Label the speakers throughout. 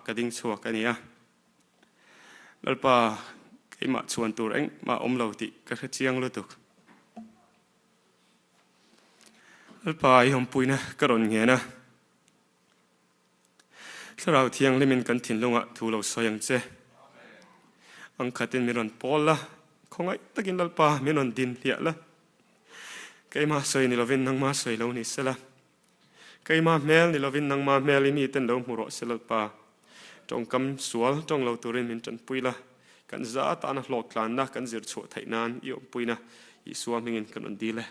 Speaker 1: ka ding chhuak a ni a. Lalpa, keimah chhuan tur engmah awm lo tih ka hre chiang lutuk. Lalpa, i awmpuina ka rawn ngen a. Thlarau Thianghlimin kan thinlungah thu lo sawi ang che. Ang khatin min rawn pawl la, khawngaih takin Lalpa min rawn din hliah la. Keimah sawi ni lovin nangmah sawi lo ni sela. Keimah hmel ni lovin nangmah hmel i miten lo hmu rawh se Lalpa. Tawngkam sual tawng lo turin min tanpui la, kan za tana hlawhtlanna kan zir chhuah theih nan i awmpuina Isua hmingin kan rawn dil e.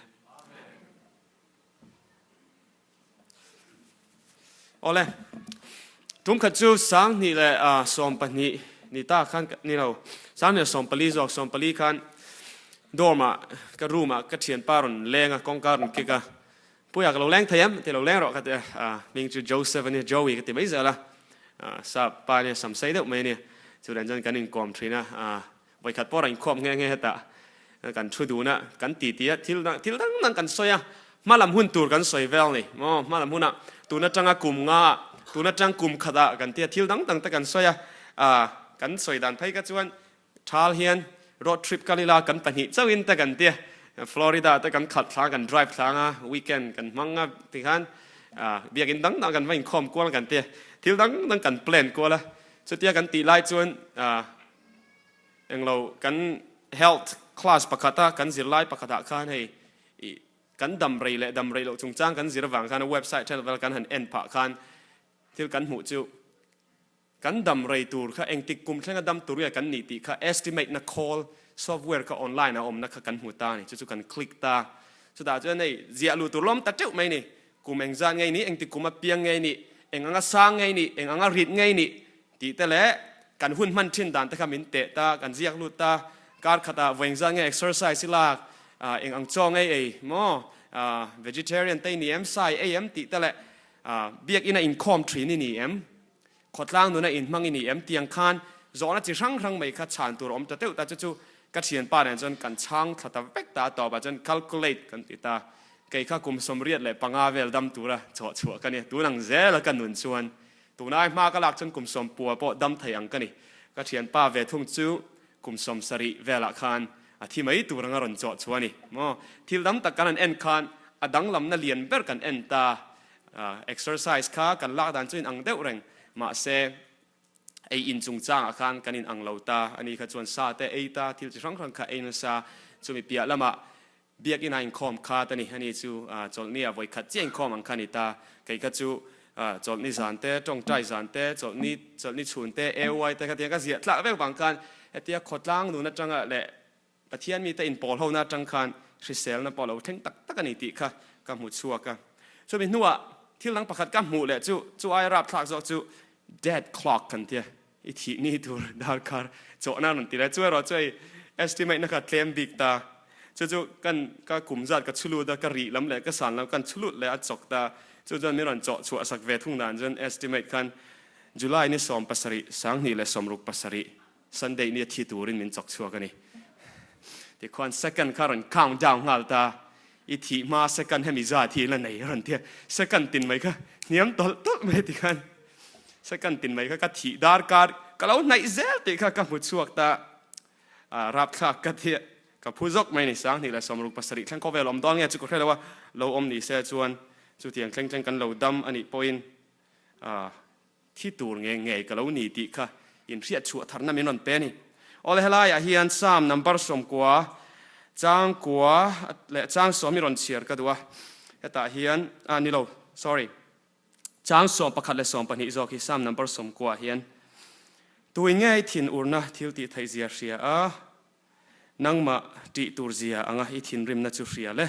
Speaker 1: Awle, tum khat chu 2012 ni ta khan ni lo, 2014 zawk 14 khan dorm ah ka room ah ka thianpa rawn leng a, kawngka rawn kick a, Puia ka lo leng thei em? Ti lo leng rawh ka ti a, hming chu Joseph a nia, Joey ka ti mai zel a, sap pa ania sam sei deuh mai a nia, chuvang chuan kan inkawm thin a, Vawikhat pawh rawn inkhawm nghe nghe hetah kan thu dun a, kan titi a, thil dang thil dang dang kan sawi a, hma lam hun tur kan sawi vel ni maw, hma lam hunah tun atanga kum nga ah, tun atang kum khat ah kan tia thil dang dang te kan sawi a, ah kan sawi dan phei kha chuan thal hian road trip kal ila kan pahnih chauhin te kan tia, Florida te kan khalh thlang kan drive thlang a, weekend kan hmang a tikhan ah biakin dang dang kan va inkhawm kual kan tia, thil dang dang kan plan kual a, chutia kan tih lai chuan ah. Englo kan health class pakhata kan zirlai pakhatah khan hei ih kan dam rei leh dam rei loh chungchang kan zir avang khan a website then vel kan han en phah khan thil kan hmuh chu kan dam rei tur kha engtik kum thlenga dam tur nge kan nih tih kha estimate na call software kha online a awmna kha kan hmu ta a ni chu chu kan click ta chutah chuan hei ziah luh tur lawm ta teuh mai ni kum engzat ngei nih engtik kum apiang ngei nih eng anga sang ngei nih eng anga rit ngei nih Tih te leh kan hun hman thin dan te kha min teh ta, kan ziak lut ta, kar khatah vawi engzat nge exercise i lak, eng ang chaw ngei ei maw, vegetarian te i ni em, sai ei em tih te leh biakinn a inkhawm thin i ni em, khawtlang nuna inhmang i ni em tiang khan zawhna chi hrang hrang mai kha chhan tur a awm ta teuh ta, chu chu ka thianpa nen chuan kan chhang thla ta vek ta a tawpah chuan calculate kan ti ta, kei kha kum 85 vel dam tura chawh chhuah ka ni, tun ang zela ka nun chuan Tunai hma ka lak chuan kum sawmpua pawh dam thei ang ka ni. Ka thianpa ve thung chu kum 70 velah khan a thi mai tur anga rawn chawh chu a ni maw. Thil dam tak kan han en khan a danglamna lian ber kan en ta. Exercise kha kan lak dan chu in ang deuh reng mahse ei in chungchangah khan kan in ang lo ta. Ani kha chuan sa te ei ta, thil chi hrang hrang kha ei nasa. Chumi piah lamah Biakinn a inkhawm khat a ni. Ani chu chawlhni ah vawikhat chiah inkhawm ang kha a ni ta. Kei kha chu chawlhni zan te, tawngtai zan te, chawlhni chawlhni chhun te, AY te kha tiang ka ziah tlak vek vang khan hetia khawtlang nun atanga leh Pathian mite inpawl hona atang khan hriselna pawh a lo thleng tak tak a ni tih kha ka hmu chhuak a. Chumi hnuah thil dang pakhat ka hmuh leh chu chu aia rapthlak zawk chu dead clock kan tia. I thih ni tur darkar chawhna rawn ti le. Chu erawh chu hei estimate na kha tlem bik ta. Chu chu kan ka kum zat ka chhulut a, ka rih lam leh ka san lam kan chhulut leh a chawk ta. Chu chuan min rawn chawh chhuah sak ve thung dan chuan estimate khan July ni 17, 2067 Sunday ni a thi turin min chawk chhuak a ni. Tikhuan second kha rawn count down nghal ta. I thih hma second hemi zat hi la nei a rawn ti a, second tin mai kha hniam tawlh tawlh mai ti khan second tin mai kha ka thih darkar ka lo hnaih zel tih kha ka hmu chhuak ta a rapthlak ka ti ka phu zawk mai ni 2067 thleng khawvel awm dawn nge chu ka hre lo a, lo awm ni se chuan chutiang thleng thleng kan lo dam a nih pawhin a Thi tur nge ngei ka lo ni tih kha inhriat chhuah tharna min rawn pe a ni. Awle helaiah hian Psalm number 90 chang kua leh chang sawm hi rawn chhiar ka duh a, hetah hian ah ni lo sorry chang 11 leh 12 zawk hi Psalm number 90 ah hian Tui ngei thinurna thil tih theih zia hria a, Nangmah tih tur zia anga i thinrimna chu hria le.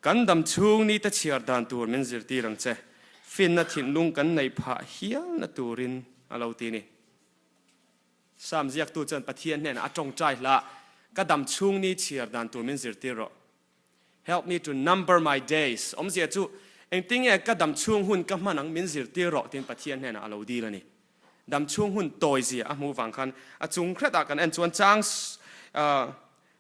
Speaker 1: Kan dam chhung nite chhiar dan tur min zirtir ang che. Finna thinlung kan nei phah hialna turin a lo ti ni. Psalm ziaktu chuan Pathian hnenah a tawngtai hlah, Ka dam chhung ni chhiar dan tur min zirtir rawh. Help me to number my days. Awmzia chu engtinge ka dam chhung hun ka hman ang min zirtir rawh tiin Pathian hnenah a lo dil a ni. Dam chhung hun tawi zia a hmuh vang khan a chung hretah kan en chuan chang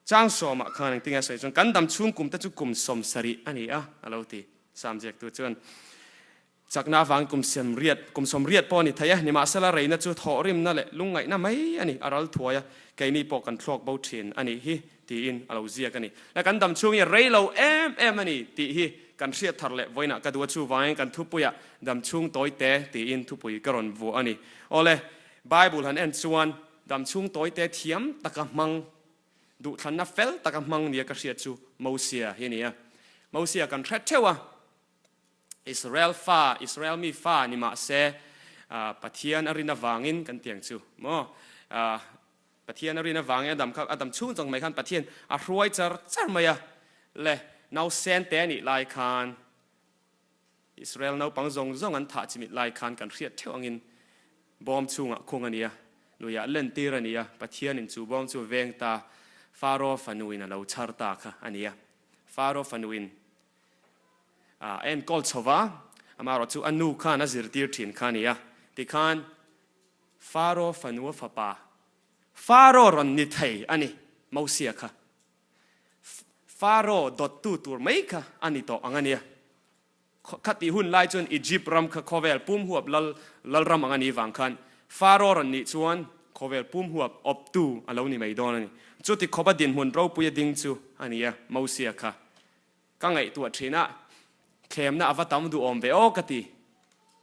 Speaker 1: chang sawmah khan engtinge a sawi chuan kan dam chhung kum te chu kum 70 a ni a a lo ti. Psalm ziaktu chuan. Chakna avangin kum semriat, kum sawmriat pawh a ni thei a, nimahsela reina chu thawhrimna leh lungngaihna mai a ni, a ral thuai a, keini pawh kan thluak bo thin a nih hi, tiin a lo ziak a ni. La kan dam chhung hi a rei lo em em a ni tih hi kan hriat thar leh vawiinah ka duh a, chuvangin kan thupuiah dam chhung tawi te tiin thupui ka rawn vuah a ni. Awle, Bible han en chuan dam chhung tawi te thiam taka hmang, duhthlanna fel taka hmang nia ka hriat chu Mosia hi a ni a. Mosia kan hre theuh a. Israel fa, Israel mi fa ni mah se, Pathian a rin avangin kan tiang chu maw? Pathian a rin avangin a dam kha, a dam chhung chang mai khan Pathian a hruai char char mai a. Le, nausen te a nih lai khan Israel naupang zawng zawng an thah chimit lai khan kan hriat theuh angin bawm chhungah khung a ni a, luiah lentir a ni a, Pathianin chu bawm chu veng ta Faro fanuin a lo chhar ta kha a ni a. Faro fanuin A enkawl chho va, amaherawh chu a nu khan a zirtir thin kha a ni a. Tikhan Faro fanua fapa, Faro rawn ni thei a ni, Mosia kha. Faro dawttu tur mai kha a ni tawh ang a nia. Khatih hun lai chuan Egypt ram kha khawvel pum huap lal lalram ang a nih vang khan Faro rawn nih chuan khawvel pum huap awptu a lo ni mai dawn a ni. Chuti khawpa dinhmun ropui a ding chu a ni a, Mosia kha. Ka ngaihtuah thin a, thlemna a va tam duh awm ve aw ka ti,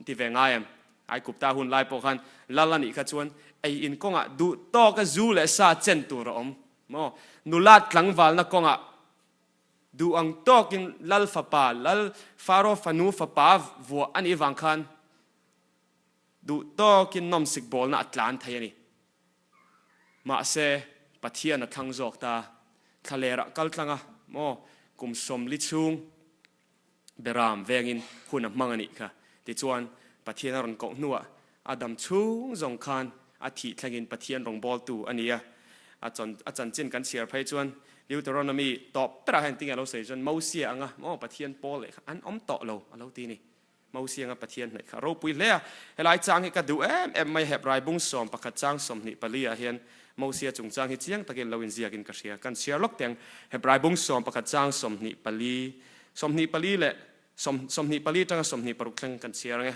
Speaker 1: ti ve ngai em? Aikupta hun lai pawh khan lal a nih kha chuan ei in kawngah duh tawka zu leh sa chen tur a awm maw? Nula tlangvalna kawngah duh ang tawkin lal fapa, lal Faro fanu fapa vuah a nih vang khan duh tawkin nawmsik bawlna a tlan thei a ni. Mahse, Pathian a thlang zawk ta. Thlalerah kal tlang a, maw, kum 40 chhung Beram vengin hun a hmang a nih kha. Tichuan, Pathian a rawn koh hnuah a dam chhung zawng khan a thih thlengin Pathian rawngbawltu a ni a. A chanchin kan chhiar phei chuan Deuteronomy tawp berah hian tinge a lo sawi chuan Mosia anga, maw, Pathian pawl leh kha an awm tawh lo a lo ti a ni. Mosianga Pathian hnaih kha ropui hle a. Helai chang hi ka duh em em mai, Hebrai bung 11 chang 24 ah hian Mosia chungchang hi chiang takin lo inziakin ka hria. Kan chhiar lawk teng, Hebrai bung 11 chang 24, 24 leh 24 tanga 26 thleng kan chhiar ang e.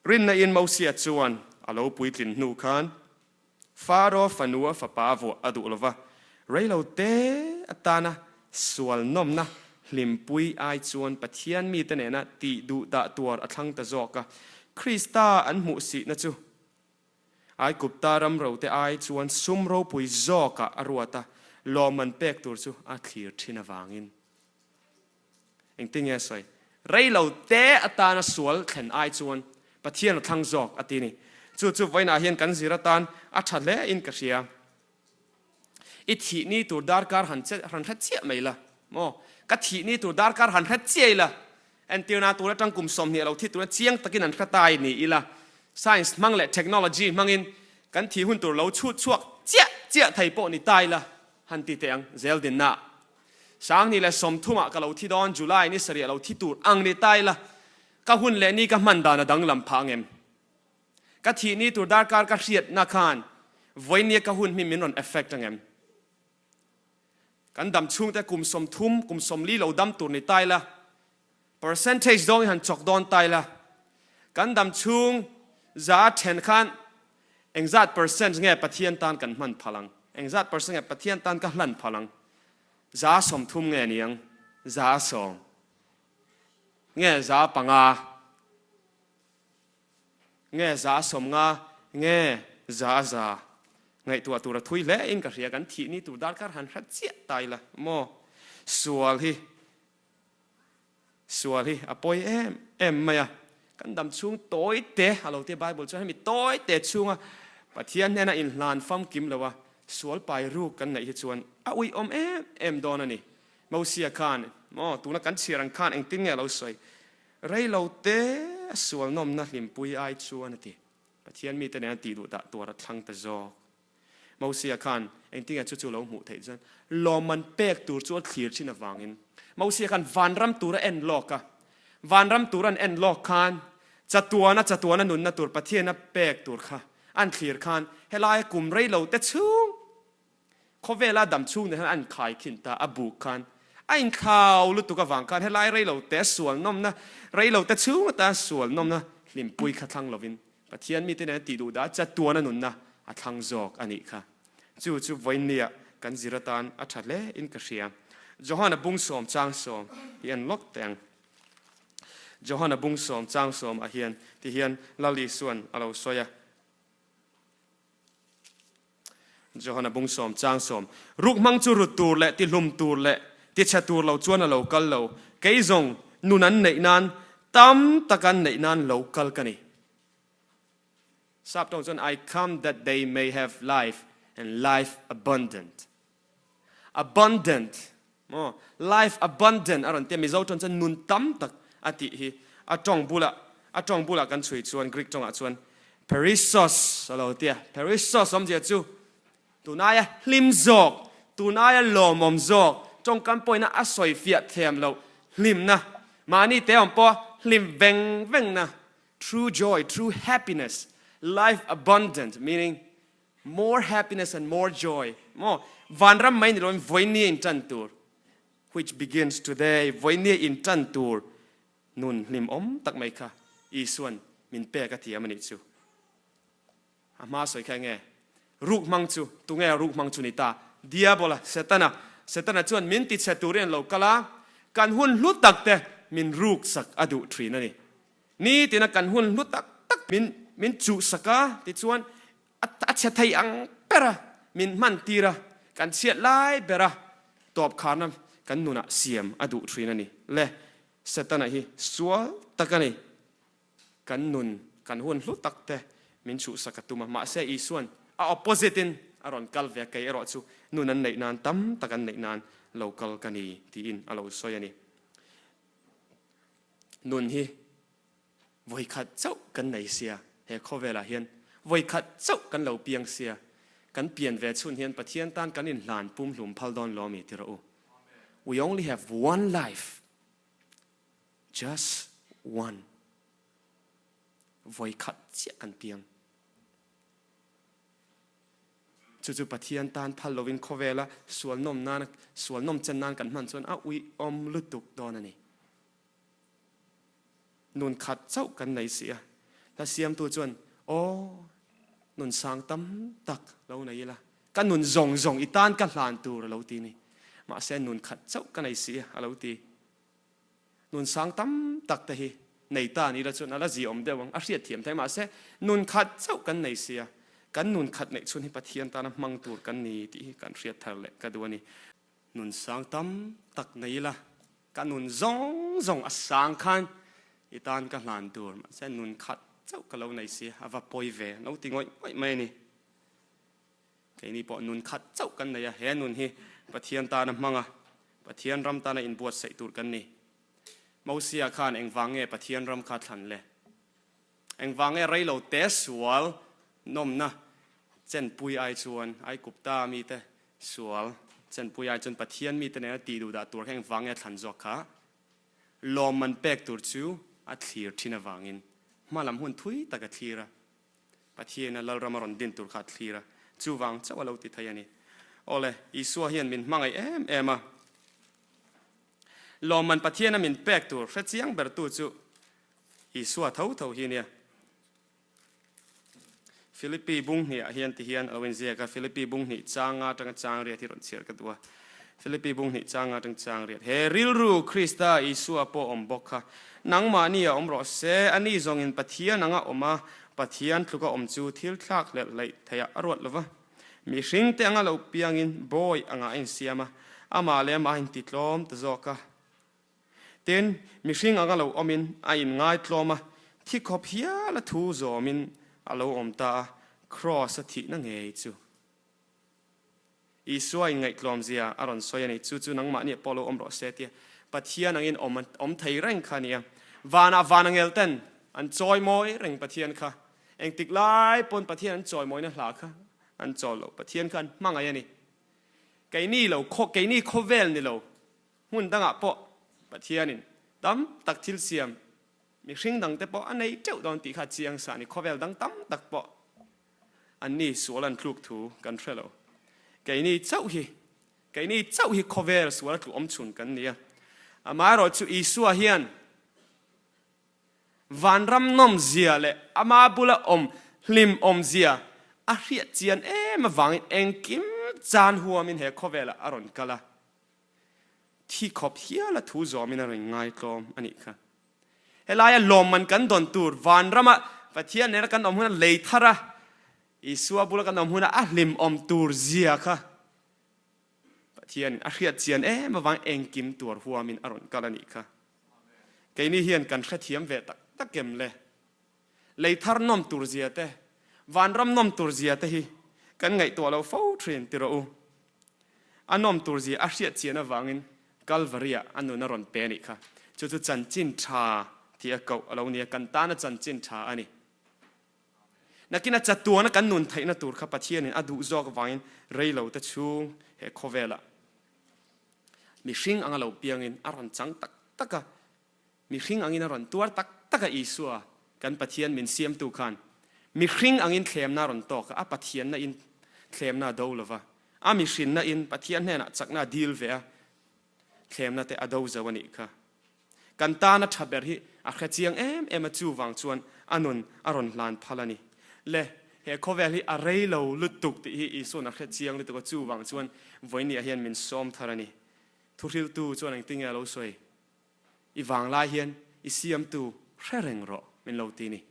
Speaker 1: Rinna in Mosia chuan a lo puitlin hnu khan, Faro fanua fapa vuah a duh lova, reilo te atana sual nawmna hlimpui ai chuan Pathian mite nena tih duh dah tuar a thlang ta zawk a. Krista an hmuhsihna chu Aigupta ram rote ai chuan sum ropui zawkah a ruat a, lawmman pek tur chu a thlir thin avangin. Engtinge a sawi? Rei lo te atana sual thlen ai chuan Pathian a thlang zawk a ti ni. Chu chu vawiinah hian kan zir atan a tha hle in ka hria. I thih ni tur darkar han che han hre chiah mai la maw? Ka thih ni tur darkar han hre chiah ila, entirna tur atang kum 20 a lo thi tura chiang takin an hre tai ni ila, science hmang leh technology hmangin kan thih hun tur lo chhut chhuak chiah chiah thei pawh ni ta ila han ti teh ang zel dinna. 2030ah ka lo thi dawn, July ni sarih a lo thi tur ang ni ta ila, ka hun leh ni ka hman dan a danglam phah ang em? Ka thih ni tur darkar ka hriatna khan vawinia ka hun hmi min rawn affect ang em? Kan dam chhungte kum 30, kum 40 lo dam tur ni ta ila, percentage zawngin han chawk dawn ta ila, kan dam chhung za a then khan engzat percent nge Pathian tan kan hman phal ang? Engzat percent nge Pathian tan ka hlan phal ang? 30% nge niang? 10% nge 5% nge 50% nge 100%? Ngaihtuah tur a thui hle in ka hria, kan thih ni tur darkar han hre chiah ta ila maw? Sual hi Sual hi a pawi em em mai a, kan dam chhung tawi te a lo tia Bible chuan hemi tawi te chhunga Pathian hnena inhlan famkim lo a sual pai ruk kan neih hi chuan a uiawm em em dawn a ni. Mosia khan maw tuna kan chhiar ang khan engtin nge a lo sawi? Rei lo te a sual nawmna hlimpui ai chuan a ti. Pathian mite nen a tih duh dah tuar a thlang ta zawk. Mosia khan engtinge chu chu lo hmuh theih chuan lawmman pek tur chu a thlir thin avangin Mosia khan vanram tur a en lawk a, vanram tur an en lawk khan chatuana chatuana nunna tur Pathiana pek tur kha an thlir khan helaia kum rei lo te chhung khawvela dam chhung nen khan an khai khin ta a buk khan. A inthlau lutuk avang khan helai reilo te sual nawmna, reilo te chhung ata sual nawmna hlimpui kha thlang lovin Pathian mite nen a tih duh dah chatuana nunna a thlang zawk a nih kha. Chu chu vawiinnia kan zir atan a tha hle in ka hria. Johana bungsawm changsawm hi en lawk teh ang. Johana bungsawm changsawm ah hian ti hian Lal Isuan a lo sawi a. Johana bungsawm changsawm, Ruk hmang chu rut tur leh tihlum tur leh tichhe tur lo chuan a lo kal lo. Kei zawng nun an neih nan tam tak an neih nan lo kal ka ni. Sap tawng chuan I come that they may have life and life abundant. Abundant maw? Life abundant a rawn ti a, Mizo tawng chuan nun tam tak a tih hi. A tawng bulah a tawng bulah kan chhui chuan Greek tawngah chuan perissos a lo ti a. Perissos awmzia chu tun aia hlim zawk, tun aia lawmawm zawk, tawngkam pawhin a sawi fiah thiam loh hlimna, mahni te awm pawha hlim veng vengna, true joy, true happiness, life abundant meaning More happiness and more joy maw vanram mai ni loin vawinia in tan tur which begins today vawinia in tan tur nun hlim awm tak mai kha Isuan min pek a thiam a nih chu. A hma sawi kha enge ruk hmang chu tunge ruk hmang chu ni ta Diabola Setana Setana chuan min tichhe turin an lo kal a kan hun hlu tak te min ruk sak a duh thin a ni. Nitina kan hun hlu tak tak min min chuhsak a tichuan A chhe thei ang ber a, min hman tir a, kan chhiat lai ber a, tawp kharna kan nunah siam a duh thin a ni. Le, Setana hi sual tak a ni. Kan nun, kan hun hlu tak te min chhuhsak a tum a, mahse Isuan a opposite in a rawn kal ve a, kei erawh chu nun an neih nan, tam tak an neih nan lo kal ka ni tiin a lo sawi a ni. Nun hi Vawikhat chauh kan nei sia, he khawvelah hian vawikhat chauh kan lo piang sia, kan pian ve chhun hian Pathian tan kan inhlan pumhlum phal dawn lo mi ti rawh u. We only have one life, just one. Vawikhat chiah kan piang. Chu chu Pathian tan phal lovin khawvela sual nawm nana, sual nawm chen nan kan hman chuan a uiawm lutuk dawn a ni. Nun khat chauh kan nei si a. Hla siamtu chuan, Aw, nun sang tam tak lo nei ila, ka nun zawng zawng i tan ka hlan tur a lo ti ni. Mahse nun khat chauh ka nei si a, a lo ti. Nun sang tam tak te hi nei ta ni ila chuan a la ziawm deuh ang, a hriat thiam thei. Mahse nun khat chauh kan nei si a, kan nun khat neih chhun hi Pathian tana hmang tur kan ni tih hi kan hriat thar leh ka duh a ni. Nun sang tam tak nei ila, ka nun zawng zawng a sang khan i tan ka hlan tur, mahse nun khat chauh ka lo nei si, a va pawi ve, lo ti ngawih ngawih mai a ni. Keini pawh nun khat chauh kan nei a, he nun hi Pathian tana hmang a, Pathian ram tana inbuatsaih tur kan ni. Mosia khan engvang nge Pathian ram kha thlan le? Engvang nge reilo te sual nawmna chenpui ai chuan Aikupta mite sual chenpui ai chuan Pathian mite nena tih duh dah tur kha engvang nge thlan zawk kha lawmman pek tur chu a thlir thin avangin hmalam hun thui tak a thlir a, Pathiana Lalram a rawn din tur kha a thlir a, chuvang chauh a lo ti thei a ni. Awle, Isua hian min hmangaih em em a, lawmman Pathiana min pek tur hrechiang bertu chu Isua tho tho hi nia. Philippi bung hnih ah hian ti hian a lo inziak a, Philippi bung hnih changa atanga chang riat hi rawn chhiar ka duh a. Philippi bung hnih changa atang chang riat. He rilru Krista Isua pawh awm bawk kha nangmahni ah awm rawh se, ani zawngin Pathian anga awm a, Pathian tluka awm chu thil thlak hlelh hleih theih ah a ruat lo va. Mihring te anga lo piangin bawi angah a insiam a, amah leh amah a intitlawm ta zawk a. Tin, mihring anga lo awmin a inngaitlawm a, thi khawp hial a thu zawmin a lo awm ta a, Kraws a thihna ngei chu. Isua inngaihtlawm zia a rawn sawi a ni. Chu chu nangmahni pawh lo awm rawh se tia Pathian angin awm awm thei reng kha a ni a. Vanah van angel ten an chawimawi reng Pathian kha. Engtik lai pawn Pathian an chawimawina hla kha an chawl lo. Pathian kha an hmangaih a ni. Keini lo keini khawvel ni lo. Hmun dangah pawh Pathianin tam tak thil siam mihring dangte pawh a nei teuh dawn tih kha chiang sa a ni. Khawvel dang tam tak pawh anni sual an tluk thu kan hre lo. Keini chauh hi Keini chauh hi khawvel sual tlu awm chhun kan ni a. Amaherawhchu Isua hian vanram nawmzia leh ama bula awm hlim awmzia a hriat chian em avangin engkim chan huamin he khawvelah a rawn kal a. Thi khawp hiala thu zawmin a rawn ngaitlawm a nih kha. Helaia lawmman kan dawn tur vanrama Pathian nena kan awm huna lei thar a, Isua bula kan awm huna a hlimawm tur zia kha Pathianin a hriat chian em avang engkim tuar huamin a rawn kal a nih kha. Keini hian kan hrethiam ve tak tak em le? Lei thar nawm tur zia te, vanram nawm tur zia te hi kan ngaihtuah lo fo thin ti rawh u. A nawm tur zia a hriat chian avangin Kalvari-ah a nun a rawn pe a nih kha. Chu chu chanchin tha tih a koh a lo ni a, kan tana chanchin tha a ni. Nakin a chatuana kan nun theihna tur kha Pathianin a duh zawk avangin reilo te chhung he khawvelah mihring anga lo piangin a rawn chang tak tak a, mihring angin a rawn tuar tak tak a Isua kan Pathian min siamtu khan mihring angin thlemna a rawn tawk a, a Pathianna in thlemna a do lova, a mihrinna in Pathian hnenah chakna a dil ve a, thlemna te a do zo a nih kha. Kan tana tha ber hi a hre chiang em em a, chuvang chuan a nun a rawn hlan phal a ni. Le, he khawvel hi a rei lo lutuk tih hi Isua'n a hre chiang lutuk a, chuvang chuan vawinia hian min sawm thar a ni. Thuhriltu chuan engtinge a lo sawi? I vanglai hian i siamtu hre reng rawh min lo ti ni.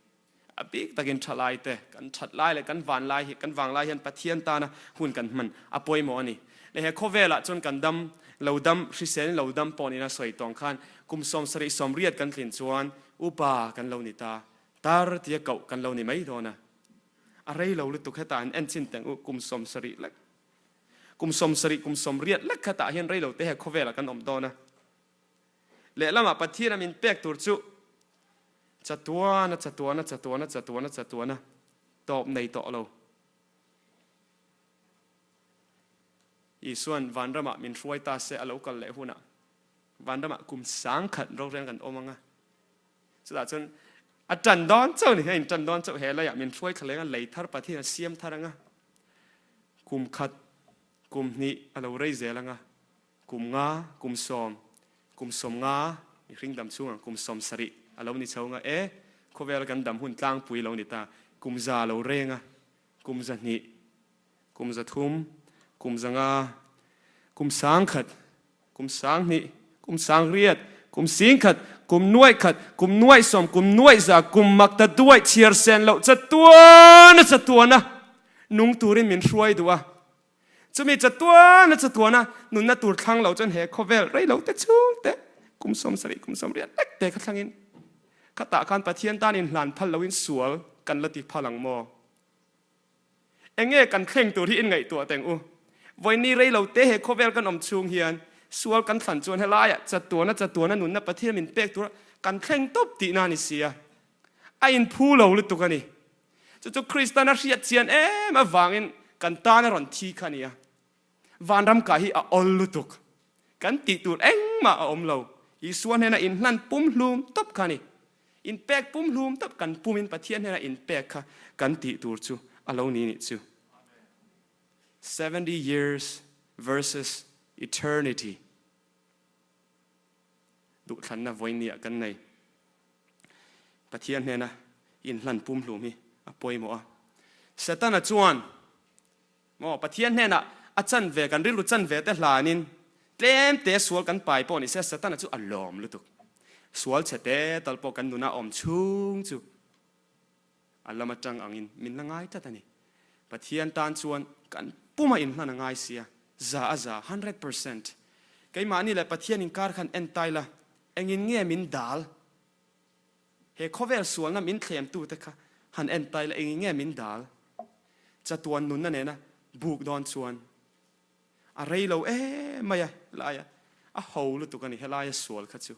Speaker 1: A bik takin thalai te kan that lai leh kan van lai hi kan vanglai hian Pathian tana hun kan hman a pawimawh a ni. Leh he khawvelah chuan kan dam lo dam hriselin lo dam pawh niin a sawi tawng khan kum 70 80 kan tlin chuan upa kan lo ni ta, tar tia koh kan lo ni mai dawn a. A rei lo lutuk hetah an en chin teng u kum 70 lek kum 70 kum 80 lek khatah hian rei lo te he khawvelah kan awm dawn a. Lehlamah Pathian a min pek tur chu chatuana chatuana chatuana chatuana chatuana tawp nei tawh lo. Isuan vanramah min hruai ta se a lo kal leh hunah vanramah kum 1000 roreng kan awm anga. Chutah chuan a tan dawn chauh ni, a in tan dawn chauh he leiah min hruai thla leng a, lei thar Pathian a siam thar anga. Kum khat, kum hnih a lo rei zel anga. Kum nga, kum sawm, kum 50, mihring dam chhungah kum 70 a lo ni chho nga e, khawvel kan dam hun tlangpui lo ni ta, kum 100 lo reng a, kum 200, kum 300, kum 500, kum 1000, kum 2000, kum 8000, kum 10,000, kum 1000, kum 10,000, kum 100,000, kum makta duai chhiar sen loh chatuana chatuana nung turin min hruai duh a. Chumi chatuana chatuana nunna tur thlang lo chuan he khawvel rei lo te chhung te kum 70 kum 80 lek te kha thlangin khatah khan Pathian tan in hlan phal loin sual kan la ti phal ang maw? Enge kan thleng tur hi in ngaihtuah teng u. Vawiini rei lo te he khawvel kan awm chhung hian sual kan thlan chuan helaiah chatuana chatuana nunna Pathian min pek tura kan thleng tawp tihna a ni si a. A inphu lo lutuk a ni. Chu chu Kristan a hriat chian em avangin kan tan a rawn thi kha a ni a. Vanram kah hi a awl lutuk. Kan tih tur engmah a awm lo. Isua hnena inhlan pumhlum tawp kha a ni. Inpek pumhlum tawp kan pumin Pathian hnena inpek kha kan tih tur chu a lo ni nih chu. 70 years versus eternity. Duhthlanna vawinia kan nei. Pathian hnena inhlan pumhlum hi a pawimawh a. Setana chuan maw Pathian hnenah a chan ve kan rilru chan ve te hlanin tlem te sual kan pai pawh ni se Setana chu a lawm lutuk. Sual chhe te tal pawh kan nuna awm chhung chu a lam atang angin min la ngai tlat a ni. Pathian tan chuan kan puma inhlan a ngai sia, za a za, 100%. Keimahni leh Pathian inkar khan en tai la, engin nge min dal? He khawvel sualna min thlemtute kha han en tai la, engin nge min dal? Chatuan nunna nena buk dawn chuan a rei lo em mai a, helaia a ho lutuk a ni, helaia sual kha chu.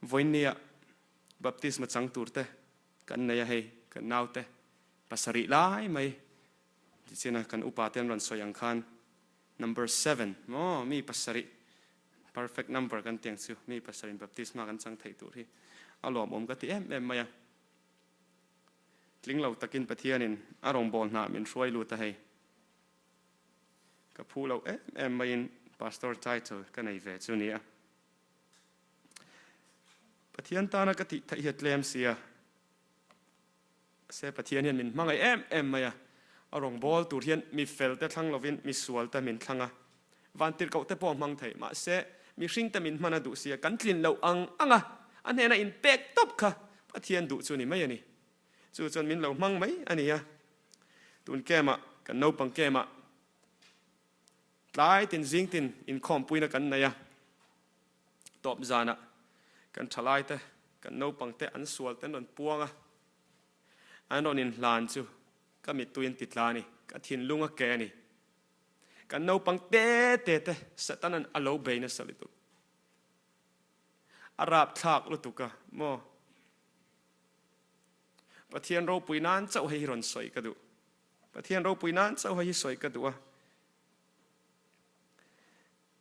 Speaker 1: Vawinia baptisma chang turte kan nei a hei, kan naute pasarih lai mai tichina kan upa te an rawn sawi ang khan number seven maw mi pasarih perfect number kan tiang chu mi pasarih baptisma kan chang theih tur hi a lawmawm ka ti em em mai a. Tling lo takin Pathianin a rawngbâwl hnah min hruai lut a hei. Ka phu lo em em maiin Pastor title ka nei ve chu nia. Pathian tana ka tih theih hi a tlem sia. Se Pathian hian min hmangaih em em mai a, a rawngbâwl tur hian mi fel te thlang lovin mi sual te min thlang a, vantirhkoh te pawh a hmang thei. Mahse, mihring te min hman a duh sia, kan tlin loh ang ang a, a hnena inpek tawp kha Pathian duh chu ni mai a ni. Chu chuan min lo hmang mai a ni a. Tun camp-ah, kan naupang camp-ah tlai tin zing tin inkhawmpuina kan nei a. Tawp zanah kan thalai te, kan naupang te an sual te an rawn puang a, an rawn inhlan chu ka mittui an ti tla a ni, ka thinlung a ke a ni. Kan naupang te te te Satanan a lo bei nasa lutuk. A rapthlak lutuk a maw? Pathian ropui nan chauh hei hi rawn sawi ka duh. Pathian ropui nan chauh hei hi sawi ka duh a.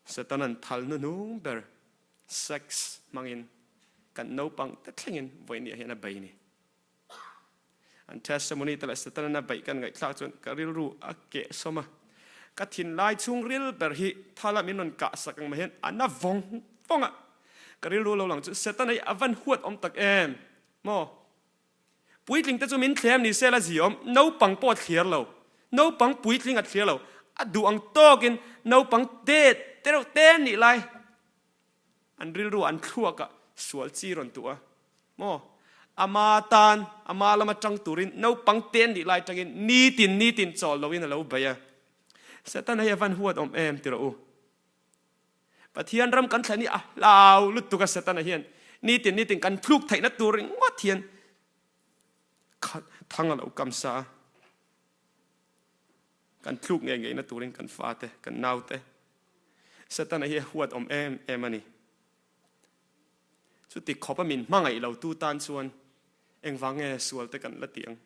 Speaker 1: Satanan thal hnuhnung ber sex hmangin kan naupang te thlengin vawinia hian a bei ni. An testimony te leh Satanan a beih kan ngaihthlak chuan ka rilru a keh sawm a. Ka thinlai chhungril ber hi thala min rawn kah sak ang mai hian a na vawng vawng a. Ka rilru lo lang chu Satana hi a van huat awm tak em maw? Puitling te chu min thlem ni se la ziawm, naupang pawh a thliar lo. Naupang puitling a thliar lo. A duh ang tawkin naupang te te reuh te nih lai an rilru an thluak ah sual chi rawn tuh a. Maw? Ama tan, ama lama tang turin naupang te nih lai tangin nitin nitin chawl loin a lo bei a. Satan hei a van huat awm em ti rawh u. Pathian ram kan thlen hi a hlau lutuk a Setana hian nitin nitin kan thluk theihna tur ringawt hian thang a lo kam sa a, kan thluk ngei ngeina turin kan fate, kan naute Setana hi a huat awm em em a ni. Chuti khawpa min hmangaih lo tu tan chuan engvang nge sual te kan la tih ang?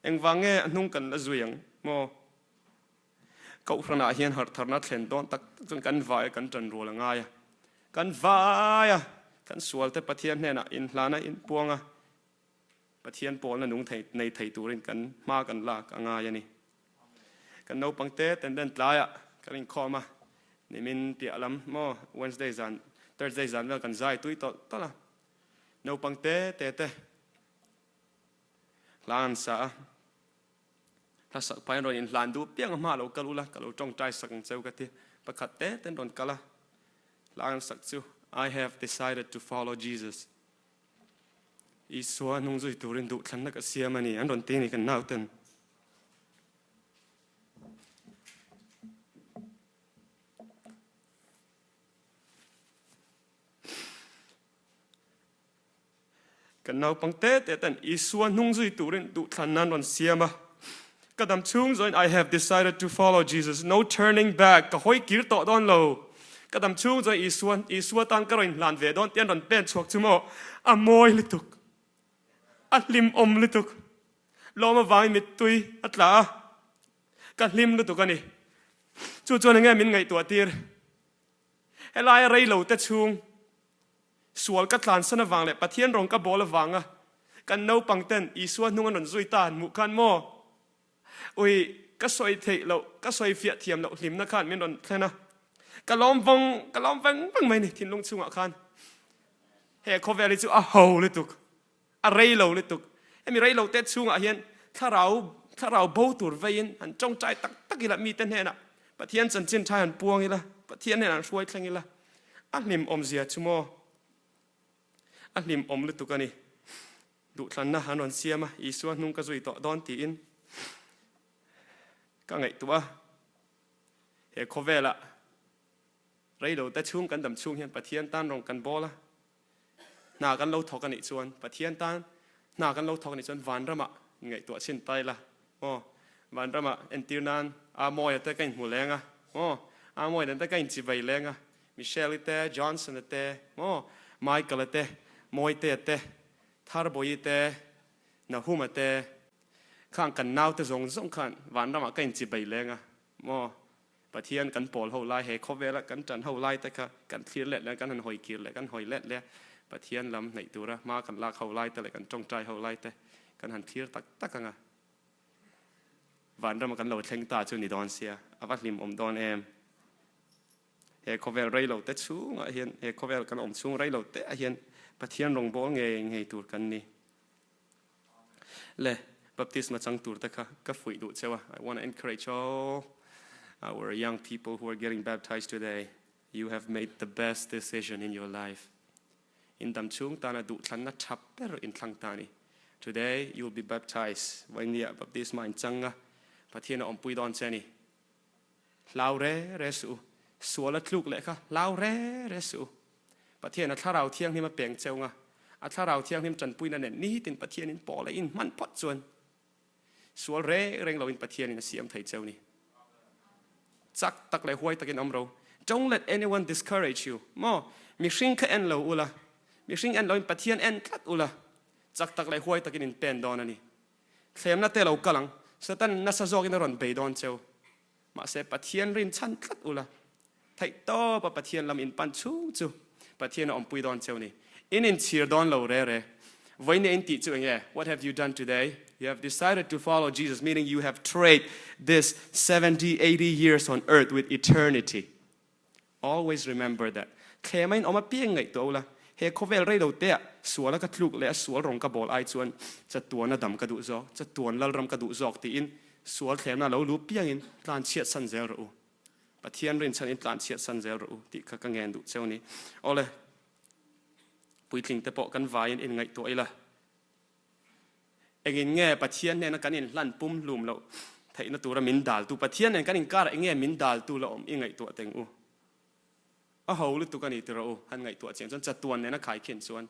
Speaker 1: Engvang nge a hnung kan la zui ang maw? Kohhranah hian harhtharna thlen dawn tak tak chuan kan vai a, kan ṭan rual a ngai a. Kan vai a, kan sualte Pathian hnenah inhlan a, inpuang a, Pathian pawlna nung thei nei thei turin kan hma kan lak a ngai a ni. Kan naupang te ten den tlaiah kan inkhawm a, nimin piah lam maw Wednesday zan, Thursday zan vel kan zai tui tawlh tawlh a, naupang te te te hla an sa a. Hla sak pahin rawn inhlan duh piang a hma lo kal ula ka lo tawngtai sak ang cheu ka ti. Pakhat te ten rawn kal a, hla an sak chu I have decided to follow Jesus. Isua hnung zui turin duhthlanna ka siam a ni an rawn ti a ni kan nauten. Kan naupang te te ten Isua hnung zui turin duhthlan nan rawn siam a. Ka dam chhung zawin I have decided to follow Jesus, no turning back, ka hawi kir tawh dawn lo. Ka dam chhung zawin Isua, Isua tan ka rawn inhlan ve dawn tih an rawn pen chhuak chu maw? A mawi lutuk. A hlimawm lutuk. Lawm avangin mittui a tla a. Ka hlim lutuk a ni. Chu chuan enge min ngaihtuah tir? Helaia rei lo te chhung Sual ka tlansan avang leh Pathian rawng ka bawl avanga kan naupang ten Isua hnung an rawn zui ta han hmuh khan maw? Ui, ka sawi theih loh, ka sawi fiah thiam loh hlimna khan min rawn thlen a. Ka lawm vawng, ka lawm veng veng mai ni thinlung chhungah khan. He khawvel hi chu a ho lutuk, a rei lo lutuk. Hemi rei lo te chhungah hian thlarau, thlarau bo tur veiin han tawngtai tak tak ila mite hnenah Pathian chanchin tha han puang ila, Pathian hnenah han hruai thleng ila. A hlim awmzia chu maw? A hlim awm lutuk a ni. Duhthlanna an rawn siam a, Isua hnung ka zui tawh dawn tiin ka ngaihtuah a. He khawvelah reilote chhung kan dam chhung hian Pathian tan rawng kan bawl a. Hna kan lo thawk a nih chuan Pathian tan hna kan lo thawk a nih chuan vanramah ngaihtuah chhin ta ila aw. Vanramah entir nan Amawia te ka inhmu leng a aw. Amawia nen te ka inchivei leng a. Michelle-i te, Johnson-a te maw, Michael-a te, Mawitea te, Tharbawi-i te, Nahum-a te khang kan naute zawng zawng khan vanramah ka inchivei leng a maw. Pathian kan pawl ho lai, he khawvela kan tan ho lai te kha kan thlir let leh kan han hawi kir leh kan hawi let leh Pathian lam hnaih tura hma kan lak ho lai te leh kan tawngtai ho lai te kan han thlir tak tak ang a. Vanrama kan lo thleng ta chu ni dawn sia, a va hlimawm dawn em. He khawvel rei lo te chhungah hian, he khawvel kan awm chhung rei lo te ah hian Pathian rawngbâwl ngei ngei tur kan ni. Le, baptisma chang tur te kha ka fuih duh cheu a, I want to encourage all our young people who are getting baptized today, you have made the best decision in your life. In dam chhung tana duhthlanna tha ber in thlang ta a ni. Today you will be baptized, Vawinia baptisma in chang a, Pathian a awmpui dawn che a ni. Hlau re re suh u. Sual a tluk leh kha hlau re re suh u. Pathian a Thlarau Thianghlim a peng cheu nga, a Thlarau Thianghlim tanpuina nen nitin Pathianin pawl a inhman phawt chuan sual reng reng loin Pathianin a siam thei cheu ni. Chak tak leh huai takin awm ro. Don't let anyone discourage you. Maw? Mihring kha en lo ula, mihring en loin Pathian en tlat ula, chak tak leh huai takin in pen dawn a ni. Thlemna te lo kal ang. Satan nasa zawkin a rawn bei dawn cheu. Mahse Pathian rin chhan tlat ula, theihtawp a Pathian lam in pan chhung chu Pathian a awmpui dawn cheu ni. In inchhir dawn lo re re. Vawinia in tih chu eng nge? What have you done today? You have decided to follow Jesus, meaning you have trade this 70, 80 years on earth with eternity. Always remember that. Thlema in awm apiang ngaihtuah ula, he khawvel rei lo te ah sual a ka tluk leh a sual rawng ka bawl ai chuan chatuan a dam ka duh zawk, chatuan lalram ka duh zawk tiin sual thlemna lo lu piangin tlan chhiat san zel rawh u. Pathian rinchhan in tlan chhiat san zel rawh u tih kha ka ngen duh cheu ni. Awle, puitling te pawh kan vaiin in ngaihtuah ila. Engin nge Pathian hnena kan inhlan pumhlum loh theihna tura min daltu? Pathian nen kan inkarah eng nge min daltu la awm i ngaihtuah teng u? A ho lutuk a ni ti rawh u, han ngaihtuah chiang chuan chatuan nena khaikhin chuan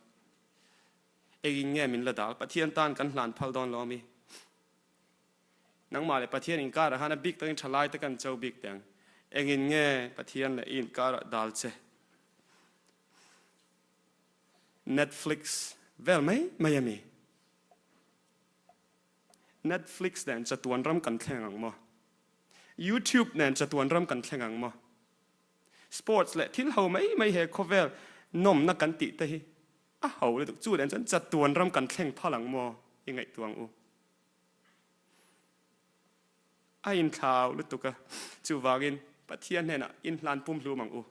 Speaker 1: engin nge min la dal? Pathian tan kan hlan phal dawn lo ami? Nangmah leh Pathian inkarah khan a bik takin tha lai te kan cho bik teng. Engin nge Pathian leh i inkarah dal che? Netflix vel mai mai a mi. Netflix nen chatuan ram kan thleng ang maw? YouTube nen chatuan ram kan thleng ang maw? Sports leh thil ho mai mai he khawvel nawmna kan tih te hi a ho lutuk. Chu nen chuan chatuan ram kan thleng phal ang maw? I ngaihtuah ang u. A inthlau lutuk a, chuvangin Pathian hnenah inhlan pumhlum ang u.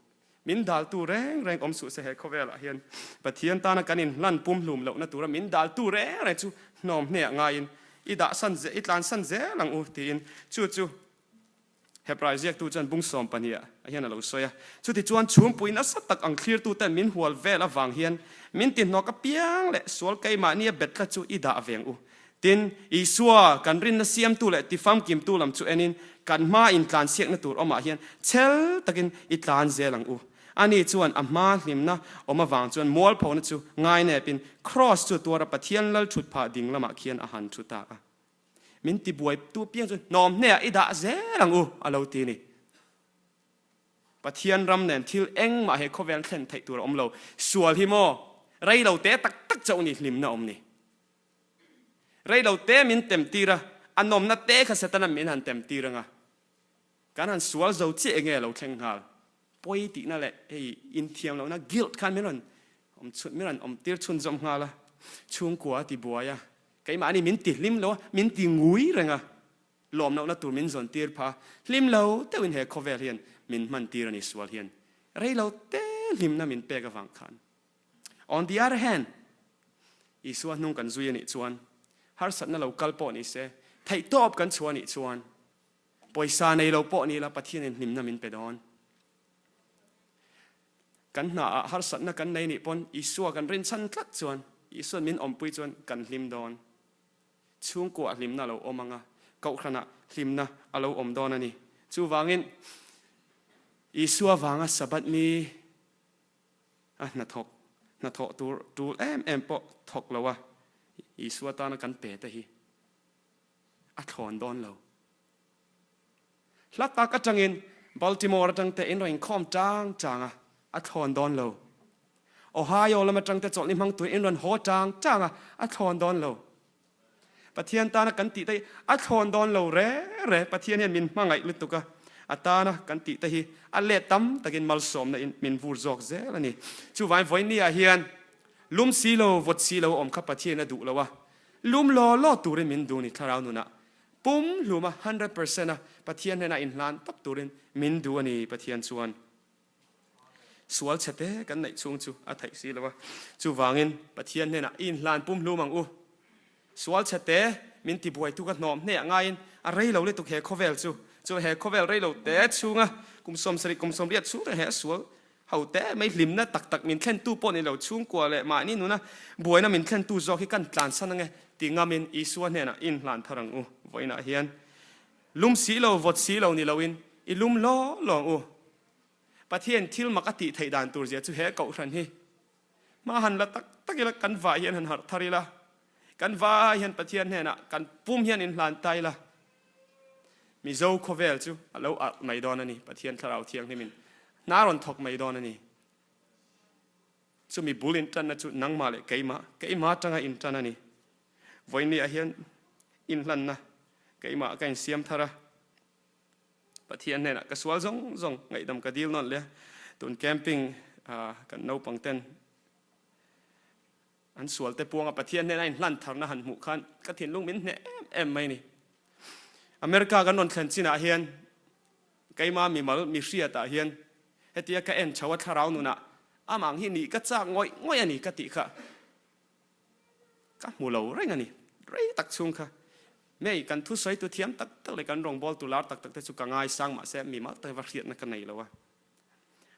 Speaker 1: Min daltu reng reng awm suh se he khawvelah hian Pathian tana kan inhlan pumhlum lohna tura min daltu reng reng chu hnawm hneah ngaiin i dah san i tlansan zel ang u tiin chu chu Hebrai ziaktu chuan bung 12 ah hian a lo sawi a. Chutichuan chhumpui nasa tak ang thlirtuten min hual vel avang hian min tihnawk apiang leh sual keimahnia bet tlat chu i dah veng u. Tin, Isua, kan rinna siamtu leh tifamkimtu lam chu enin kan hma intlansiakna tur awmah hian chhel takin i tlan zel ang u. Ani chuan a hma hlimna awm avang chuan mualphona chu ngainepin Kraws chu tuara Pathian lal thut phah ding lamah khian a han thu ta a. Min tibuaitu piang chu hnawm hneah i dah zel ang u, a lo ti a ni. Pathian ram nen thil engmah he khawvel thlen theih tur a awm lo. Sual hi maw rei lo te tak tak chauh ni hlimna awm ni. Rei lo te min tem tir a, a nawmna te kha Setana min han tem tir ang a. Kan han sual zo chiah enge a lo thleng nghal. Pawi tihna leh hei inthiam lohna guilt khan min rawn awm chhun, min rawn awm tir chhunzawm nghal a. Chhungkua a ti buai a, keimahni min ti hlim lo a, min ti ngui reng a, lawm lohna tur min zawn tir phah a, hlim lo deuhin he khawvel hian min hman tir a ni sual hian. Rei lo te hlimna min pek avang khan. On the other hand, Isua hnung kan zui a nih chuan, harsatna lo kal pawh ni se, theihtawp kan chhuah a nih chuan, pawisa nei lo pawh ni la Pathianin hlimna min pe dawn. Kan hnaah harsatna kan nei nih pawn Isua kan rinchhan tlat chuan, Isua'n min awmpui chuan kan hlim dawn. Chhungkuaah hlimna a lo awm ang a, kohhranah hlimna a lo awm dawn a ni. Chuvangin, Isua vanga Sabbath ni A hnathawk, hnathawh tur tul em em pawh thawk lo a, Isua tana kan pe te hi a thlawn dawn lo. Hla tak atangin Baltimore atang te in rawn inkhawm tang tang a, a thlawn dawn lo. Ohio lam atang te chawlhni hmang tuin in rawn haw tang tang a, a thlawn dawn lo. Pathian tana kan tih te hi a thlawn dawn lo re re. Pathian hian min hmangaih lutuk a, a tana kan tih te hi a let tam takin malsawmna in min vur zawk zel a ni. Chuvangin vawiin ah hian lum si lo, vawt si lo awm kha Pathian a duh lo a, lum law law turin min duh ni thlarau nunah pum hlum a, 100% a Pathian hnenah inhlan tawp turin min duh a ni Pathian chuan. Sual chhe te kan neih chhung chu a theih si lo a. Chuvangin Pathian hnenah i inhlan pumhlum ang u. Sual chhe te min tibuaitu ka hnawm hneh ngaiin a rei lo lutuk he khawvel chu. Chu he khawvel rei lo te chhunga kum 70 kum 80 chhung reng he a sual ho te mai hlimna tak tak min thlentu pawh ni lo chhungkua leh mahni nuna buaina min thlentu zawk hi kan tlansan ange ti ngamin Isua hnenah i inhlan thar ang u. Vawiinah hian lum si lo vawt si lo ni loin i lum law law ang u. Pathian thil mak a tih theih dan tur zia chu he kohhran hi hma han la tak tak ila, kan vai hian han harh thar ila, kan vai hian Pathian hnenah kan pum hian inhlan ta ila, Mizo khawvel chu a lo arh mai dawn a ni, Pathian Thlarau Thianghlimin hna rawn thawk mai dawn a ni. Chumi bul intanna chu nangmah leh keimah, keimah atanga intan a ni. Vawiinniah hian inhlanna keimah ka insiam thar a. Pathian hnenah ka sual zawng zawng ngaihdam ka dil nawn leh a, tun camping kan naupang ten an sual te puanga Pathian hnena in hlan tharna han hmuh khan ka thinlung min hneh em em mai ni. America kan rawn thlen chinah hian keima mimal mi hriatah hian hetia ka en chho a thlarau nunah amang hi nih ka chak ngawih ngawih a ni ka tih kha. Ka hmu lo reng a ni. Rei tak chhung kha May kan thusawi tu thiam tak tak leh kan rawngbâwl tu lâr tak tak te chu ka ngaisang mahse mi mal tak hi va hriatna ka nei lo a.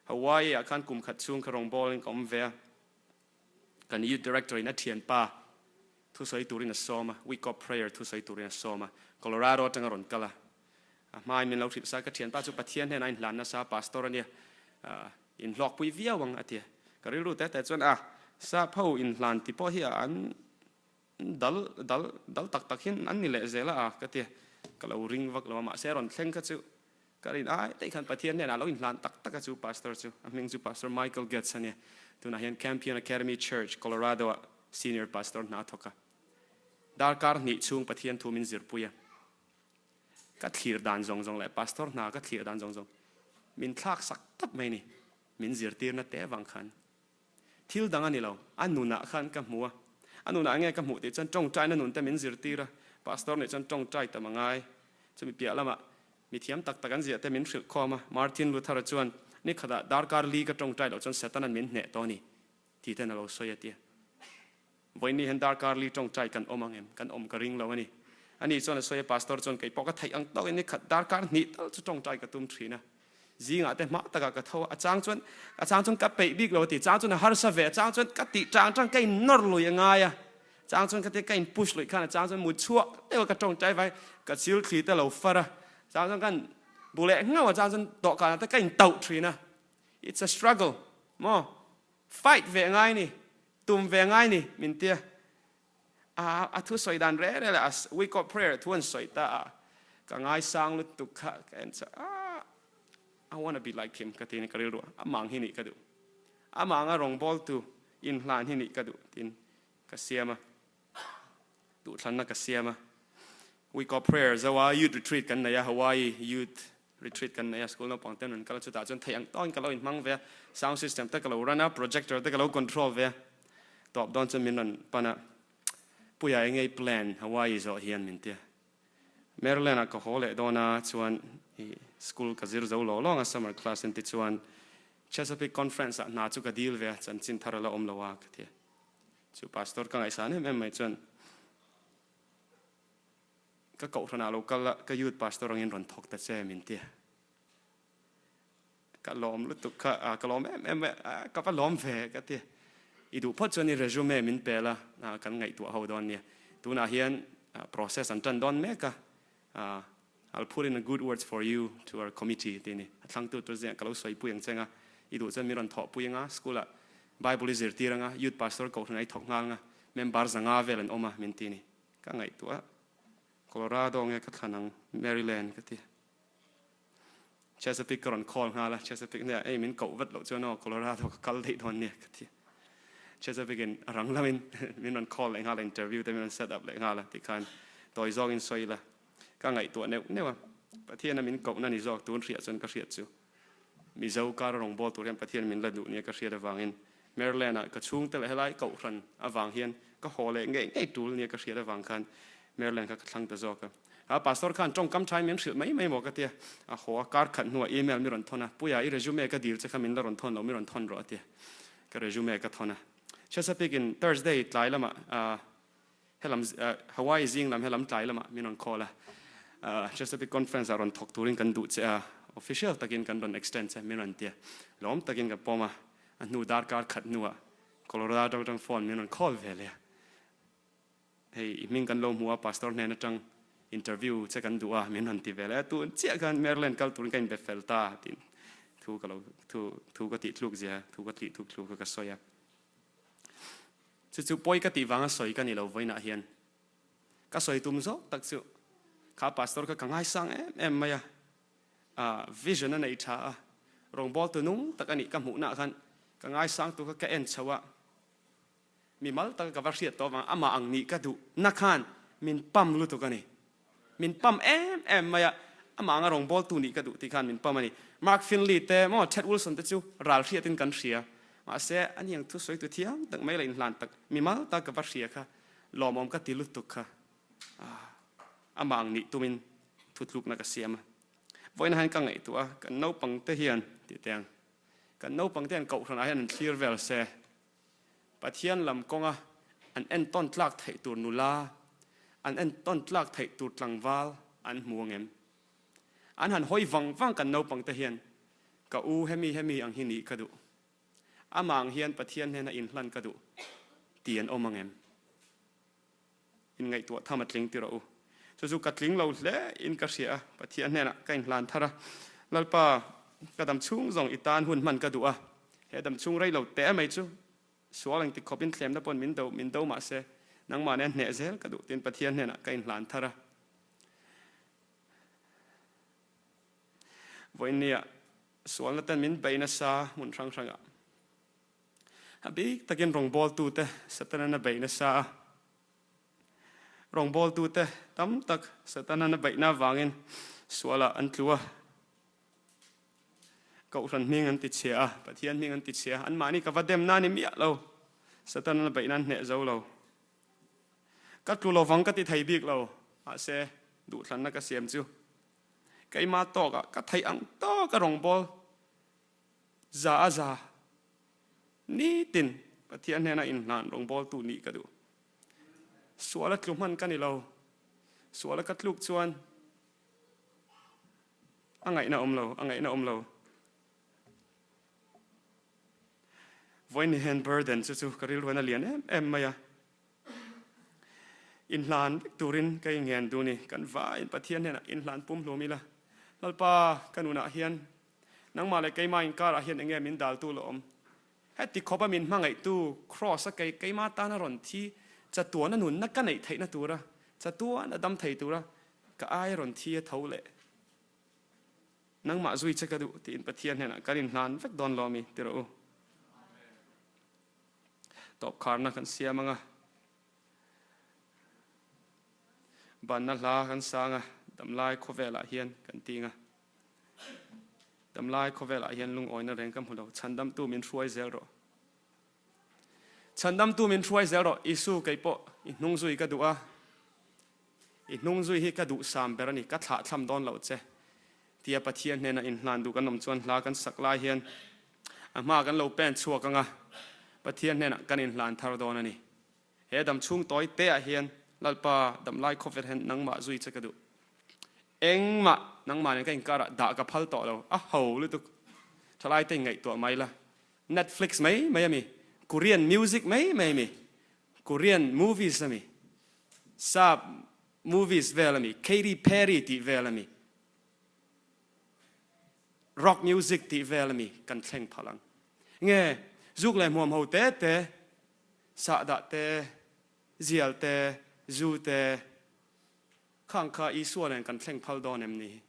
Speaker 1: Hawaii ah khan kum khat chhung kha rawngbâwlin ka awm ve a. Kan youth director in a thianpa thusawi turin a sawm a, week of prayer thusawi turin a sawm a. Colorado atanga rawn kal a. A hmain min lo hrilh sa, ka thianpa chu Pathian hnenah a inhlan nasa, pastor a nia. Inhlawkpui viau ang a ti a. Ka rilru te te chuan a, sap ho inhlan ti pawh hi an dal dal dal tak tak hian an ni leh zel a a ka ti a. Ka lo ring vak lo a, mahse rawn thleng kha chu ka rin ai daih khan Pathian hnenah a lo inhlan tak tak a chu pastor chu. A hming chu Pastor Michael Gates a nia. Tunah hian Campion Academy Church, Colorado-ah senior pastor hna a thawk a. Darkar hnih chhung Pathian thu min zirpui a. Ka thlir dan zawng zawng leh pastor hna ka thlir dan zawng zawng min thlak sak tawp mai ni. Min zirtirna te vang khan thil dang a ni lo, a nunah khan ka hmu a, a nunah nge ka hmuh tih chuan tawngtaina nun te min zirtir a, pastor nih chuan tawngtai tam a ngai. Chumi piah lamah mi thiam tak tak an ziah te min hrilh khawm a, Martin Luther-a chuan ni khatah darkar li ka tawngtai loh chuan Satan-a'n min hneh tawh a ni tih ten a lo sawi a tia. Vawiin hian darkar li tawngtai kan awm ang em? Kan awm ka ring lo a ni. Ani chuan a sawi a, Pastor chuan kei pawh ka theih ang tawkin ni khat darkar hnih tal chu tawngtai ka tum thin a. Zingah te hma takah ka tho a, a chang chuan a chang chuan ka peih bik lo a ti, chang chuan a harsa ve, a chang chuan ka tih tang tang ka in nawr lui a ngai a, chang chuan ka tia ka in push luih khan a chang chuan mut chhuak deuh a ka tawngtai vai ka chil thli te lo far a, chang chuan kan bu leh nghauh a, chang chuan dawhkanah te ka in tauh thin a. It's a struggle maw? Fight ve ngai ni, tum ve ngai ni min tia. A a thusawi dan reh reh leh a week of prayer thu an sawi ta a, ka ngaisang lutuk kha ka en chuan ah I wanna be like him ka ti ni ka rilru a, amah ang hi nih ka duh. Amah anga rawngbawltu inhlan hi nih ka duh tiin ka siam a. Duhthlanna ka siam a. Week of prayer zoa youth retreat kan nei a, Hawaii youth retreat kan nei a, school naupang ten rawn kal a, chutah chuan theih ang tawkin ka lo inhmang ve a, sound system te ka lo run a, projector te ka lo control ve a, tawp dawn chuan min rawn pan a, Puia eng nge i plan Hawaii zawh hian min ti a, Maryland ah ka haw leh dawn a, chuan i school ka zir zo lawng lawng a summer class in tichuan Chesapeake conference ah hna chu ka dil ve a, chanchin thar a la awm lo a ka ti a, chu pastor ka ngaihsan em em mai chuan Ka kohhranah lo kal a, ka youth pastor angin rawn thawk ta che min ti a. Ka lawm lutuk kha, ka lawm em em a, ka va lawm ve ka ti. I duh phawt chuan i resume min pel a, kan ngaihtuah ho dawn nia. Tunah hian process an tan dawn mek a, I'll put in a good words for you to our committee tih a ni. A thlangtu tur zingah ka lo sawipui ang che anga, i duh chuan min rawn thawhpui anga, school-ah Bible i zirtir anga, youth pastor kohhranah i thawk nghal anga, member zanga vel an awm a min ti a ni. Ka ngaihtuah Colorado nge ka thlan ang Maryland ka ti. Chesapeake ka rawn call nghal a, Chesapeake hneh ah ei min koh vat loh chuan aw Colorado ka kal daih dawn nia ka ti. Chesapeake in a rang lamin min rawn call leh nghal a, interview te min rawn set up leh nghal a tikhan tawi zawngin sawi ila ka ngaihtuah neuh neuh a. Pathian a min kohna ni zawk tun hriah chuan ka hriat chu. Mizo kar a rawngbâwl tur hian Pathian min la duh nia ka hriat avangin Maryland-ah ka chhungte leh helai kohhran avang hian ka haw leh ngei ngei tul nia ka hriat avang khan Maryland kha ka thlang ta zawk a. Kha pastor khan tawngkam thain min hrilh mai mai maw ka tia. A haw a, kar khat hnuah email mi rawn thawn a, Puia i resume ka dil che kha min la rawn thawn lo, mi rawn thawn rawh a tia. Ka resume ka thawn a. Chesapeake in Thursday tlai lamah helam Hawaii zing lam helam tlai lamah min rawn call a, Chesapeake conference ah rawn thawk turin kan duh che a, official takin kan rawn extend che min rawn tia. Lawm takin ka pawm a, a hnu darkar khat hnuah Colorado atang phone min rawn call ve leh a. Hei i hming kan lo hmu a, pastor hnen atang interview che kan duh a, min rawn ti ve leh a, tun chiah khan Maryland kal turin ka inbe fel ta tiin thu ka lo thu thu ka tih thluk zia, thu ka tih thuk thu kha ka sawi a. Chu chu pawi ka tih vanga sawi ka ni lo vawiinah hian ka sawi tum zawk tak chu kha pastor kha ka ngaisang em em mai a, vision a nei tha a, rawngbawltu nung tak a nih ka hmuhnaah khan ka ngaisang tu kha ka en chho a, Mimal taka ka va hriat tawh avang amah ang nih ka duh na khan min pam lutuk a ni. Min pam em em mai a, amah anga rawngbawltu nih ka duh tih khan min pam a ni. Mark Finley te maw Ted Wilson te chu ral hriatin kan hria. Mahse, ani ang thusawitu thiam tak mai leh inhlan tak mimal taka ka va hria kha lawmawm ka ti lutuk kha. Amah ang nih tumin thutlukna ka siam a. Vawiin hian ka ngaihtuah a, kan naupangte hian tih teh ang, kan naupangte hian kohhranah hian an thlir vel se. Pathian lam kawnga an entawn tlak theih tur nula, an entawn tlak theih tur tlangval an hmu angem? An han hawi vang vang kan naupang te hian, Ka u hemi hemi ang hi nih ka duh. Amah ang hian Pathian hnena inhlan ka duh ti an awm angem? Inngaihtuah tham a tling ti rawh u. Chu chu ka tling lo hle in ka hria a, Pathian hnenah ka inhlan thar a, Lalpa, ka dam chhung zawng i tan hun hman ka duh a, he dam chhung rei lo teh mai chu sual engti khawp in thlemna pawn min do min do mah se, nangmah nen hneh zel ka duh tiin Pathian hnenah ka inhlan thar a. Vawiinniah sualna ten min bei nasa hmun hrang hrangah A bik takin rawngbawltute Satanan a beih nasa a. Rawngbawltute tam tak Satanan a beihna avangin sualah an tlu a. Kohhran hming an ti chhia a, Pathian hming an ti chhia a. Anmahni ka va demna a ni miah lo. Satanan a beihna an hneh zo lo. Ka tlu lovang ka ti thei bik lo. Mahse, duhthlanna ka siam chu keimah tawkah ka theih ang tawka rawngbâwl Za a za. Nitin Pathian hnena inhlan rawngbawltu nih ka duh. Sual a tlu hman ka ni lo. Sual a ka tluk chuan a ngaihna awm lo, a ngaihna awm lo. Vawiin hian burden chu chu ka rilruan a lian em em mai a. Inhlan vek turin ka inngen duh ni. Kan vaiin Pathian hnenah inhlan pumhlum ila. Lalpa ka nunah hian Nangmah leh keimah inkarah hian enge min daltu la awm? Heti khawpa min hmangaihtu Kraws-a kei keimah tana rawn thi chatuana nunna ka neih theihna tura, chatuana dam thei tura ka ai rawn thi a tho leh nangmah zui che ka duh tiin Pathian hnenah kan inhlan vek dawn lo ami ti rawh u. Tawpkharna kan siam anga banna hla kan sang a, damlai khawvelah hian kan ting a. Damlai khawvelah hian lungawina reng ka hmu lo. Chhandamtu min hruai zel rawh. Chhandamtu min hruai zel rawh. Isu kei pawh i hnung zui ka duh a. I hnung zui hi ka duh sam ber a ni. Ka thlah thlam dawn loh che. Tia Pathian hnena inhlan duh kan awm chuan hla kan sak lai hian a hma kan lo pen chhuak anga Pathian hnenah kan inhlan thar dawn a ni. He dam chhung tawi te ah hian Lalpa damlai khawvel hian nangmah zui che ka duh. Engmah nangmah nen ka inkar ah dah ka phal tawh lo. A ho lutuk. Thalai te inngaihtuah mai la. Netflix mai mai a mi. Korean music mai mai a mi. Korean movies a mi. Sap movies vel a mi. Katy Perry tih vel a mi. Rock music tih vel a mi kan thleng phal ang. Nge zuk leh hmuam ho te te Sahdah te, zial te, zu te, khang kha Isua nen kan thleng phal dawn em ni?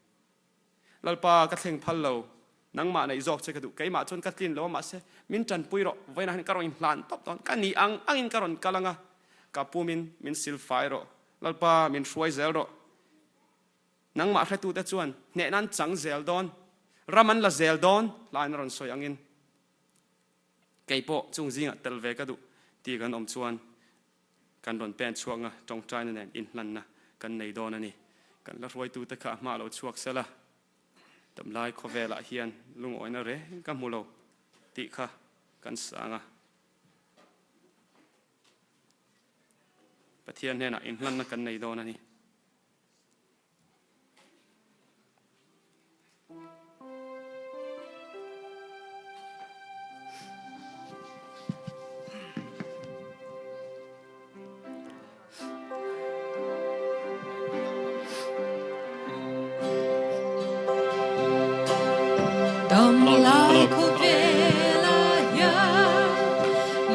Speaker 1: Lalpa, ka thleng phal lo, nangmah neih zawk che ka duh, keimah chuan ka tlin lo a, mahse, min tanpui rawh, vawiinah hian ka rawn inhlan tawp dawn, ka nih ang angin ka rawn kal ang a, ka pumin min silfai rawh, Lalpa, min hruai zel rawh. Nangmah hretute chuan hnehna an chang zel dawn, ram an la zel dawn, hlain a rawn sawi angin. Kei pawh chung zingah tel ve ka duh tih kan awm chuan kan rawn pen chhuak nga tawngtaina nen inhlanna kan nei dawn a ni. Kan la hruaitute kha a hma lo chhuak sela, damlai khawvelah hian lungawina reng ka hmu lo tih kha kan sang a. Pathian hnenah inhlanna kan nei dawn a ni.
Speaker 2: Damlai khawvelah hian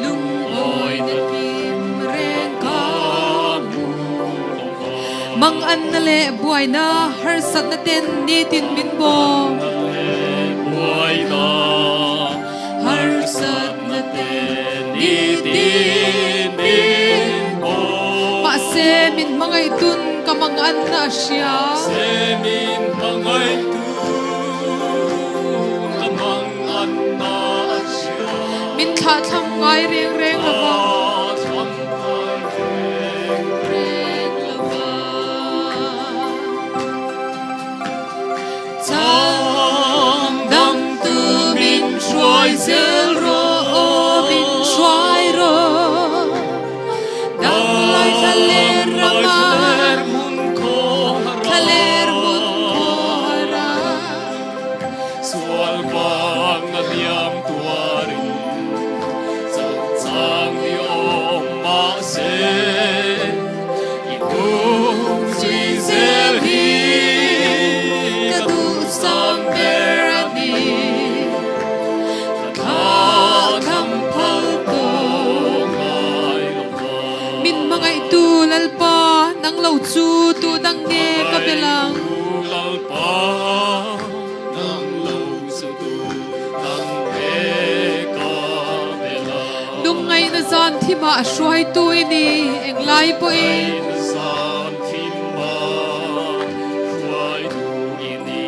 Speaker 2: lungawina kim reng ka hmu. Manganna leh buaina harsatna ten nitin min bawm. Harsatna ten nitin min bawm. Mahse min hmangaihtun ka manganna a hria. Mahse min
Speaker 3: hmangaihtun ka manganna a hria.
Speaker 2: Min thlahthlam ngai reng reng lo va. Changdangtu min hruai zel rawh aw min hruai rawh Damlai thlaler ramah thlaler hmun khawhara
Speaker 3: Sual vang a hliam tuarin chang ni awm mahse i hnung zui zel hi
Speaker 2: ka duhsam ber a ni. Ka thla tham phal tawh
Speaker 3: ngai lo va.
Speaker 2: Min hmangaihtu Lalpa, nang lo chu tu dang nge ka bel ang?
Speaker 3: Lalpa, nang lo chu tu dang nge ka bel ang?
Speaker 2: Lungngaihna zan thimah hruaitu i ni, englai pawhin.
Speaker 3: Lungngaihna zan thimah hruaitu i ni,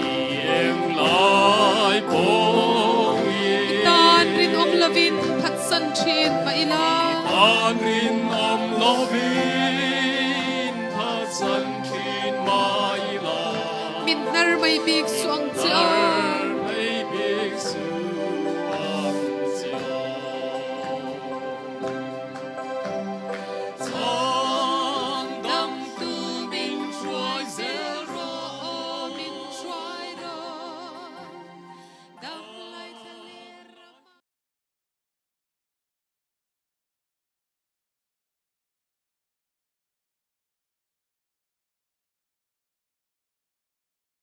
Speaker 3: englai pawhin.
Speaker 2: I tan rinawm lovin phatsan thin mah ila.
Speaker 3: I tan rinawm lovin phatsan thin mah ila.
Speaker 2: Min hnar mai bik suh ang che aw.